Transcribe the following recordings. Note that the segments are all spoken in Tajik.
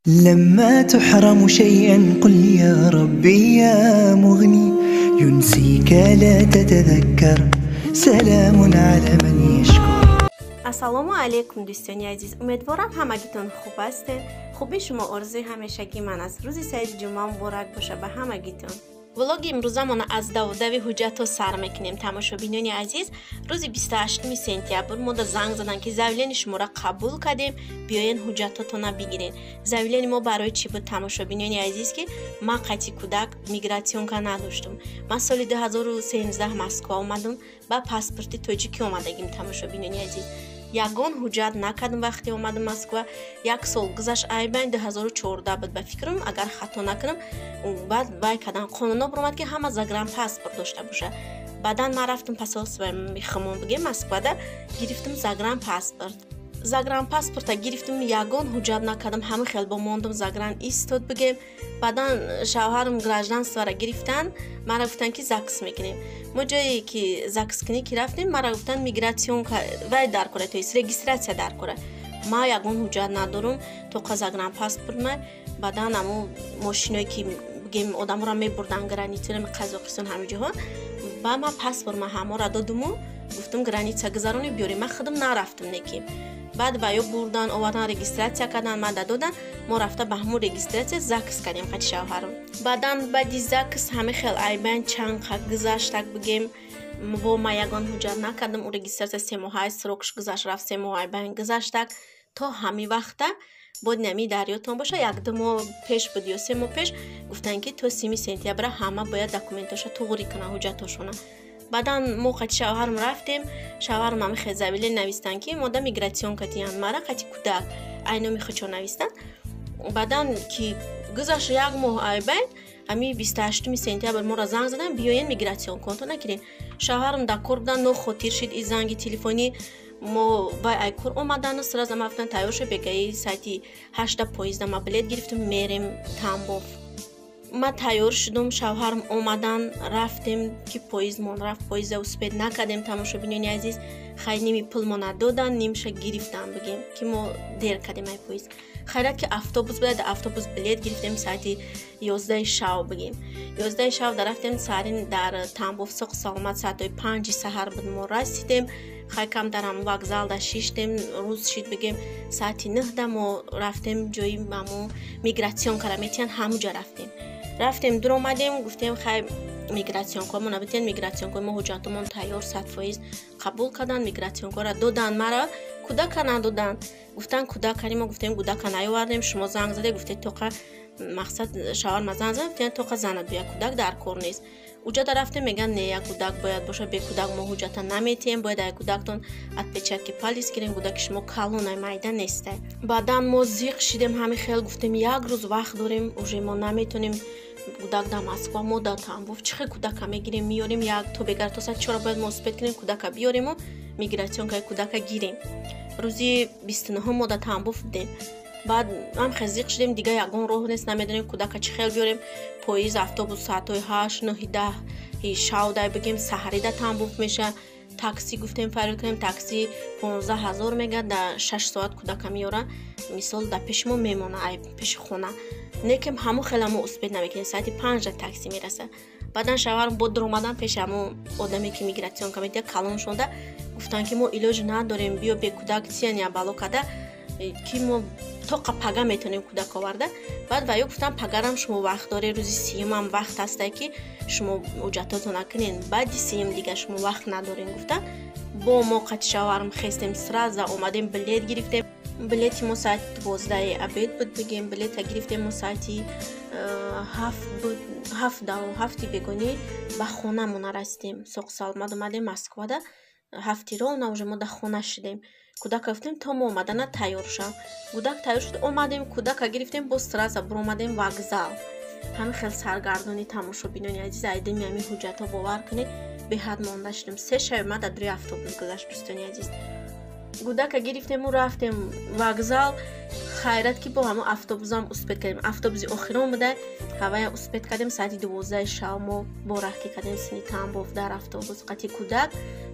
لما تحرم شيئا قل يا ربي يا مغني ينسيك لا تتذكر سلام على من يشكر. Ассалому алайкум, дӯстони азиз, умедворам, ҳамагитон хуб ҳастед. Хуби шумо орзуи ҳамешагии ман аст. Рӯзи саиди ҷумъа муборак боша ба ҳамагитон. Влоги имрӯзамона аз давдави ҳуҷҷатҳо сар мекунем. Тамошобинони азиз, рӯзи 28 сентябр мода занг заданд, ки заявление шуморо қабул кардем, биёен, ҳуҷҷатҳотона бигирен. Заявление мо барои чӣ буд, тамошобинони азиз? Ки ман қати кӯдак миграционка надоштум. Ман соли 2013 Москва омадам, ба паспорти тоҷикӣ омадагим. Тамошобинони азиз, ягон ҳуҷҷат накардам вақте омадам Москва. Як сол гузашт, айбайн 2014 буд, ба фикрам, агар хато накунам. Баъд вай кардан, қонунҳо биромад, ки ҳама загранпаспорт дошта бошад. Баъдан ман рафтам посольство михмон, бигем, Москвада гирифтам загранпаспорт. Загранпаспорта гирифтам, ягон ҳуҷҷат накардам, ҳама хел бо мондам, загран истод, бигем. Баъдан шавҳарам гражданствора гирифтан, мара гуфтанд, ки ЗАГС мекунем. Мо ҷое ки ЗАГС кунӣ ки рафтем, мара гуфтанд, миграционка вай дар кора, то есть регистрация дар кора. Ма ягон ҳуҷҷат надорам, тоқа загранпаспорт ма. Баъдан амо мошиное ки, бигем, одаморо мебурдан границаи Қазоқистон, ҳами ҷоҳо, ба ма паспорт ма ҳамора додуму гуфтам, граница гузаронӣ, биёрем. Ман худам нарафтам, неки баъд ва ё бурдан, овардан, регистрация кардан, мада додан. Мо рафта ба ҳамун регистрация ЗАГС кардем қати шавҳарам. Баъдан баъди ЗАГС ҳами хел айбан чанд қа гузаштак, бигем, бо ма ягон ҳуҷҷат накардам. У регистрация 3 моҳаи срокш гузашт, рафт, 3 моҳ айбан гузаштак. То ҳами вақта боди нами дарётон боша, 1-2 моҳ пеш буд ё 3 моҳ пеш, гуфтанд, ки то 30 сентябра ҳама бояд документоша туғрӣ кунанд, ҳуҷҷатҳошона. Баъдан мо қати шавҳарам рафтем. Шавҳарам ҳами хел заявление навистанд, ки мода миграционка тиянд мара қати кӯдак, ай номи худшо навистанд. Баъдан ки гузашт як моҳ айбайн, ҳами 28 сентябр моро занг заданд, биёен, миграционкаатон нагирен. Шавҳарам дар кор будан, нохотир шид и занги телефонӣ. Мо вай ай кор омадану сразу ма гуфтан, тайёр шуд, бегаи соати 8-да поезда ма билет гирифтам, мерем Тамбов. Ма тайёр шудум, шавҳарам омадан, рафтем, ки поездмон рафт, поезда успеть накардем. Тамошобинони азиз, хай, ними пулмона додан, нимша гирифтан, бигем, ки мо дер кардем ай поезд. Хайрат, ки автобус буда, дар автобус билет гирифтем соати 11-и шав, бигем. 11-и шав да рафтем саҳарин дар Тамбов соқ саломат, соатҳои 5-и саҳар буд, мо расидем. Хай, кам дар ҳамн вокзал да шиштем, рӯз шид, бигем, соати 9-да мо рафтем ҷои ҳамо миграционкара метиҳанд, ҳамуҷа рафтем. Рафтем, дуромадем, гуфтем, хай, миграционкамо набитен, миграционкаи мо ҳуҷҷатомон тайёр, 100% қабул карданд. Миграционкаро додан мара, кӯдака надоданд. Гуфтанд, кӯдакани. Мо гуфтем, кӯдака наёвардем, шумо занг заде, гуфтед тоқа, мақсад, шавҳарма занг зад, гуфтем, тоқа занат бия, кӯдак дар кор нест. Уҷада рафтем, мегӯянд, не, як кӯдак бояд боша, бе кӯдак мо ҳуҷҷата наметиҳем, бояд ай кӯдактон отпечатки палец гирем, кӯдаки шумо калонай, майда нестай. Баъдан мо зиқ шидем, ҳами хел гуфтем, як рӯз вақт дорем, уже мо наметонем, кӯдак дар Москва, мо дар Тамбов, чӣ хел кӯдака мегирем, меёрем? Як то бегар то соати 4 бояд мо успеть кунем, кӯдака биёрему миграционкаи кӯдака гирем. Рӯзи 29-ум мо дар Тамбов будем. Баъд ҳам хел зиқ шудем, дигар ягон роҳ нест, намедонем кӯдака чӣ хел биёрем. Поезд, автобус соатҳои 8, 9-и, 10-и шавдай, бигем, саҳарида Тамбов меша. Такси гуфтем, фарёд кунем, такси 15 000 мегӯяд, дар 6 соат кӯдака меёра, мисол, дар пеши мо мемона, ай пеши хона. Некем ҳамон хела мо успеть намекунем, соати 5-да такси мераса. Баъдан шавҳарам бо дуромадан пеши ҳамон одаме, ки миграционка медиҳад, калон шонда, гуфтанд, ки мо илоҷ надорем, биё, бе кӯдак тиян бало када, ки мо тоқа пага метавонем кӯдак оварда. Баъд ва ё гуфтам, пагарам шумо вақт доред, рӯзи 30-умам вақт ҳастай, ки шумо ҳуҷҷатотона кунен, баъди 30-ум дигар шумо вақт надорем, гуфтанд. Бо мо қати шавҳарам хестем, сразу омадем, билет гирифтем. Билети мо соати 12-и обед буд, бигем, билета гирифтем, мо соати 7 буд, 7-ҳафти бегонӣ ба хонамона расидем. Соқ саломат омадем Москвада, 7-ти ровно уже мо дар хона шудем. Кӯдака гуфтем, то мо омадана тайёр шав. Кӯдак тайёр шуд, омадем, кӯдака гирифтем, боз сразу буромадем вокзал. Ҳамин хел саргардонӣ, тамошобинони азиз, айдими ҳамин ҳуҷҷатҳо, бовар кунед, беҳад монда шудем. 3 шаби ма дар дури автобус гузашт, дӯстони азиз. Кӯдака гирифтему рафтем вокзал. Хайрат, ки бо ҳамон автобусам успеть кардем, автобуси охирон буда, ҳавая успеть кардем. Соати 12-и шав мо бо раҳ кардем сини Тамбов дар автобус қати кӯдак.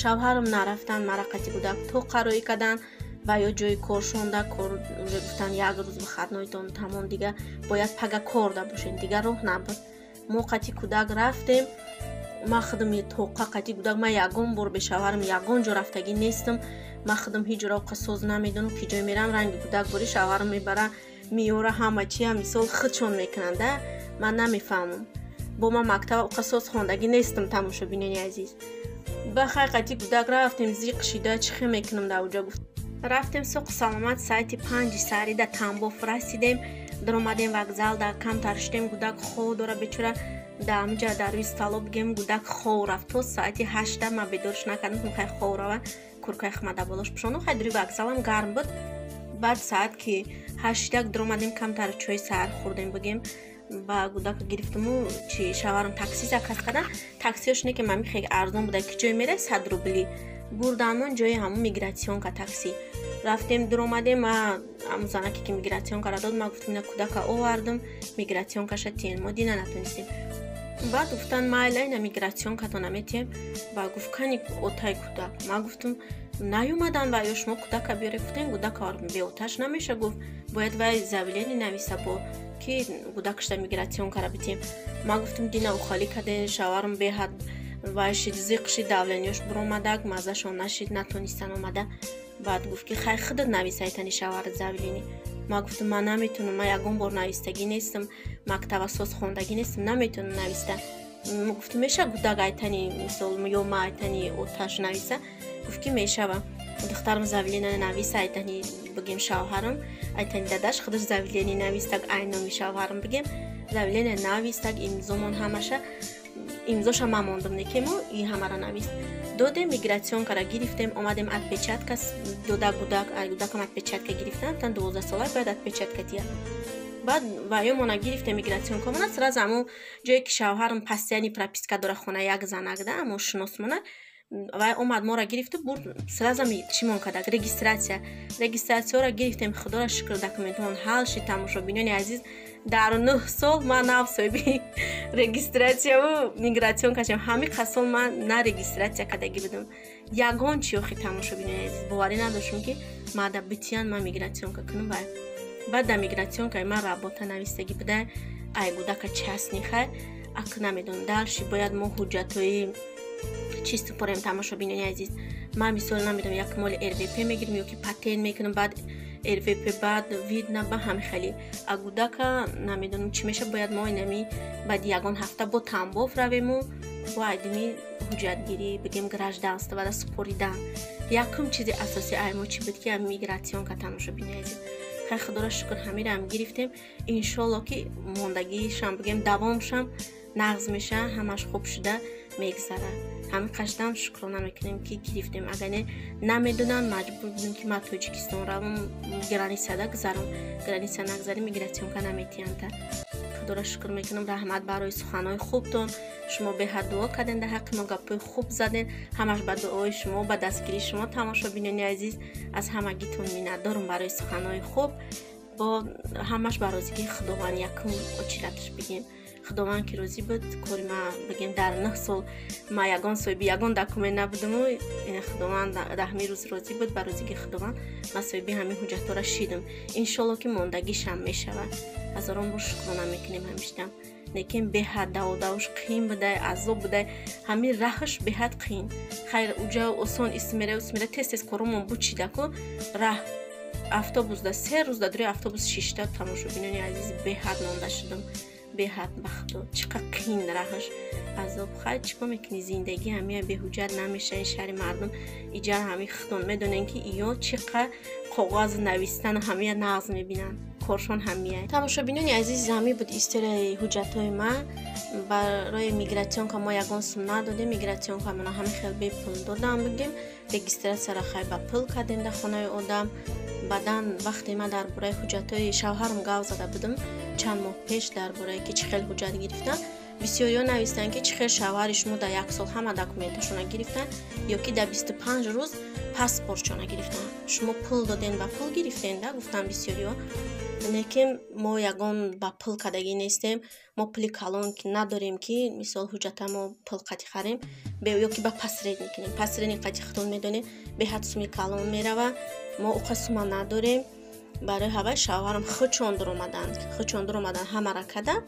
Шавҳарам нарафтан, мара қати кӯдак то қароӣ карданд. Ва ё ҷои коршонда кор уже гуфтан як рӯз выходнойтон тамом, дига бояд пага кор да бошем, дига роҳ набуд. Мо қати кӯдак рафтем. Ма худам тоқа қати кӯдак, ма ягон бор бешавҳарам ягон ҷо рафтагӣ нестам. Ма худам ҳеҷ ҷо роқа соз намедонам, ки ҷой мерам ранги кӯдак бори шавҳарам мебара меёра, ҳама чия мисол худшон мекунанда, ман намефаҳмам. Бо ман мактаба оқа соз хондагӣ нестам, тамошобинони азиз. Ба хай қати кӯдак рафтем, зиқ шида чӣ хел мекунам дар оҷа гуфт. Рафтем соқу саломат, соати 5 саҳари да Тамбов расидем, даромадем вокзал, да камтар шудем, кӯдак хов дора бечора, да ҳамҷа дар рӯи столо бигем, кӯдак хов рафт то соати 8 ма бедорш накардам, хай хов рава, куркаи хмада болош пӯшону, хай дури вокзалам гарм буд. Баъд соат ки 8 даромадем, камтар чои саҳар хӯрдем бигем, ба кӯдака гирифтаму чи шаварам такси заказ кардан. Таксиёш не ки мами хеле арзон буда, ки ҷой мерай 100 рубли бурданмон ҷои ҳамун миграционка такси. Рафтем, дуромадем, ма ҳамун занаке ки миграционкара дод, ма гуфтам ина кӯдака овардам, миграционкаша тиен, мо дина натонистем. Баъд гуфтан майла, ина миграционкато наметием. Ба гуфт кани отай кӯдак. Ма гуфтам наёмадан ва ё шумо кӯдака биёре, гуфтем кӯдака беоташ намеша, гуфт бояд вай заявление нависа бо ки кӯдакашда миграционкара битием. Ма гуфтам дина ухалӣ кардем, шаварам беҳад вай шид, зиқ шид, давлениёш буромадак, маззашон нашид, натонистан омада. Баъд гуфт ки хай худат навис айтани шаварат заявление. Ма гуфтам ман наметавонам, ман ягон бор навистагӣ нестам, мактаба соз хондагӣ нестам, наметавонам нависта. Гуфтам меша кӯдак айтани мисол ё ма айтани оташ нависа? Гуфт ки мешава. Духтарам заявление нависа айтани бигем шавҳарам, айтани дадаш худаш заявление навистак ай номи шавҳарам бигем, заявление навистак, имзомон ҳамаша имзоша ман мондам, некему и ҳамара навист. Додем, миграционкара гирифтем, омадем, отпечатка дода гудак, гудакам отпечатка гирифтан, тан 12 сола бояд отпечатка тия. Баъд ваёмона гирифтем миграционкамона, сразу ҳамун ҷое ки шавҳарам постоянный прописка дора, хона як занак да, ҳамун шиносмона, вай омад моро гирифту бурд, сразу чимон кардак регистрация. Регистрацияро гирифтем, худоро шукр, документамон ҳал шид. Тамошобинони азиз, дар 9 сол ман нав соҳиби регистрацияву миграционка шудам. Ҳамин қасол ман на регистрация кардагӣ будам, ягон чи охи. Тамошобинони азиз, боварӣ надоштам ки мада битиян ман миграционка кунам. Вай баъд дар миграционкаи ман работа навистагӣ буда, ай гудака частный. Хай ак намедонам, дальше бояд мо ҳуҷҷатҳои чӣ супорем. Тамошобинони азиз, ман мисол намедонам, як моли РВП мегирем ё ки патент мекунам, баъд РВП, баъд видна ба ҳами хеле. А гудака намедонам чӣ меша, бояд мо инами баъди ягон ҳафта бо Тамбов равему, бо айдими ҳуҷҷатгирӣ бигем, гражданство да супоридан. Якум чизи асосӣ ай мо чӣ буд ки миграционка. Тамошобинони азиз, хай худоро шукр, ҳамираам гирифтем. Иншолло ки мондагишам бигем давомшам нағз меша, ҳамаш хуб шуда мегзара. Ҳамин қашдам шукрона мекунем ки гирифтем, агар не намедонам, маҷбур будем ки ман Тоҷикистон равам, границада гузарам. Граница нагзарем, миграционка наметиҳанд. Худоро шукр мекунам. Раҳмат барои суханҳои хубтон, шумо беҳад дуо кардем дар ҳаққи мо, гапҳои хуб задем, ҳамаш ба дуои шумо, ба дастгирии шумо. Тамошобинони азиз, аз ҳамагитон миннатдорам барои суханҳои хуб. Бо ҳамаш ба розигии Худованд, якум очираташ бигем, Худованд ки розӣ буд, кори ма бигем дар 9 сол ма ягон соҳиби ягон документ набудаму Худованд дар ҳамин рӯз розӣ буд, ба розигии Худованд ма соҳиби ҳамин ҳуҷҷатҳоро шидам. Иншолло ки мондагишам мешавад. Ҳазорон бор шукрона мекунем ҳамиштам, лекин беҳад даводавш қиин будай, азоб будай, ҳамин раҳш беҳад қиин. Хайр, уҷа осон истмера усмера, тез тез коромон бучидаку раҳ автобус да 3 рӯз да дури автобус шишта. Тамошобинони азиз, беҳад монда шудам, беҳад, ба худо, чӣ қадр қиин раҳаш, азоб. Хай, чӣ кор мекунӣ, зиндагӣ ҳамия, беҳуҷҷат намеша. Ин шаҳри мардум иҷа ҳами худон медонем ки иё чӣ қадр коғаз навистану ҳамия нағз мебинанд, коршон ҳамия. Тамошобинони азиз, ҳамин буд историяи ҳуҷҷатҳои ман. Барои миграционка мо ягон сум надодем, миграционка мона ҳамин хел бепул додам бигем, регистрацияро хай ба пул кардем дар хонаи одам. Баъдан вақте ман дар бораи ҳуҷҷатҳои шавҳарам гав зада будам чанд моҳ пеш, дар бораи ки чӣ хел ҳуҷҷат гирифтам, бисёриҳо навистанд ки чӣ хел шавҳари шумо дар як сол ҳама документашона гирифтанд ё ки дар 25 рӯз паспортшона гирифтанд, шумо пул доден, ба пул гирифтен да, гуфтанд бисёриҳо. Лекин мо ягон ба пул кардагӣ нестем, мо пули калон надорем, ки мисол ҳуҷҷата мо пул қатӣ харем ё ки ба посредник кунем. Посредник қатӣ худтон медонем, беҳад суми калон мерава, мо уқа сума надорем. Барои ҳавай шавҳарам худшон дуромаданд, худшон дуромаданд, ҳамара карданд.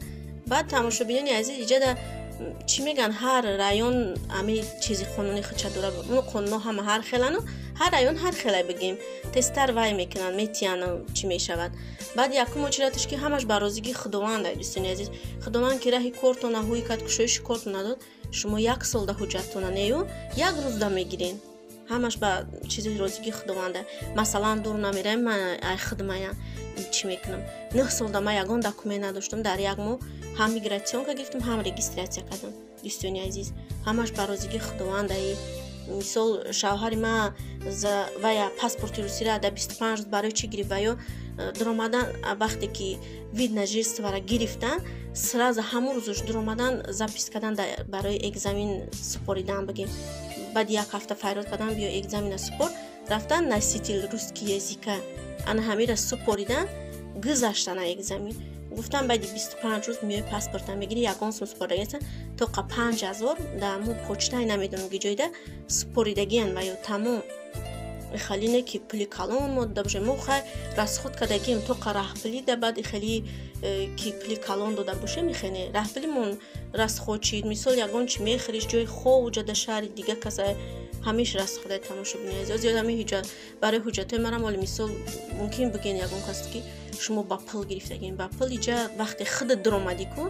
Баъд, тамошобинони азиз, иҷада чӣ мегӯянд, ҳар район ами чизи қонуни худша дора. Ну қонунҳо ҳама ҳар хелану ҳар район ҳар хела бигем, тезтар вай мекунанд, метияну чӣ мешавад. Баъд якум очередь аш ки ҳамаш ба розигии Худованд, дӯстони азиз. Худованд ки раҳи кортона ҳуй кард, кушоиши кортона дод, шумо як солда ҳуҷҷаттона нею як рӯзда мегирен. Ҳамаш ба чизи розигии Худованда. Масалан, дур намераем, ман ай хидмая чӣ мекунам, 9 солда ман ягон документ надоштам, дар як моҳ ҳам миграционка гирифтам, ҳам регистрация кардам. Дӯстони азиз, ҳамаш ба розигии Худовандаи. Мисол, шавҳари ман вая паспорти русиро дар 25 рӯз барои чӣ гирифт? Ваё дуромадан, вақте ки вид на жительство ра гирифтан, сразу ҳамон рӯзош дуромадан, запись кардан барои экзамен супоридан бигем. Баъди як ҳафта фарёд кардан: «Биё, экзамена супор». Рафтан, носитель русский языка ана ҳамира супоридан, гузаштана экзамен. Гуфтам, баъди 25 рӯз меои, паспорта мегирӣ. Ягон сум супоридагиаста, тоқа 5000 дар мо почтай намедонам ки ҷойда супоридагиян ва ё тамом. Хеле не ки пули калон мо дода бошем, мо хай расход кардагием тоқа раҳпулӣ да. Баъд хеле ки пули калон дода бошем, хеле раҳпулимон расход шид. Мисол, ягон чи мехӯриш, ҷои хов ҷада, шаҳри дига каса, ҳамеш расходай. Тамошобини азиз, зиёд ҳами ҳуҷҷат барои ҳуҷҷатҳои марам оли мисол мумкин бигӯен ягон кас, ки шумо ба пул гирифтагем. Ба пул иҷа вақте худат дуромадӣ ку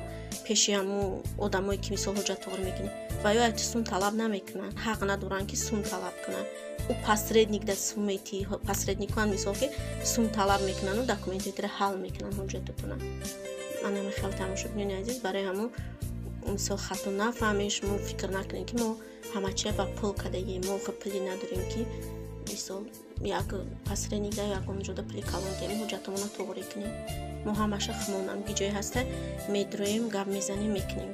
пеши ҳамун одамое ки мисол ҳуҷҷат тоғрӣ мекунӣ, ва ё айти сум талаб намекунанд, ҳақ надоранд ки сум талаб кунанд. Ӯ посредник да сум мети, посредникоан мисол ки сум талаб мекунану документотро ҳал мекунанд, ҳуҷҷатотона. Ман ҳами хел, тамошобинони азиз, барои ҳамун мисол хато нафаҳмем, шумо фикр накунед, ки мо ҳамачия ба пул кардагем. Мо охир пуле надорем, ки мисол як посредник да ягон ҷода пули калон диҳем, ҳуҷҷатомона тоғрӣ кунем. Мо ҳамаша хумонам ки ҷое ҳаста, медроем, гап мезанем, мекунем.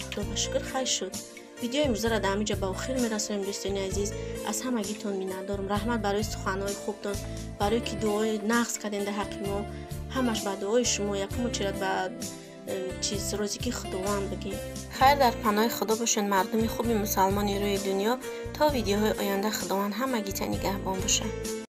Худо ба шукр, хайр шуд. Видеои имрӯзаро дар ҳамин ҷо ба охир мерасонем. Дӯстони азиз, аз ҳамагитон миннатдорам. Раҳмат барои суханҳои хубтон, барое ки дуои нағз кардем дар ҳаққи мо. Ҳамаш ба дуои шумо, якум очередь ба чиз розигии Худованд бигем. Хайр, дар паноҳи Худо бошед, мардуми хуби мусалмони рӯи дунё. То видеоҳои оянда Худованд ҳамагита нигаҳбон бошад.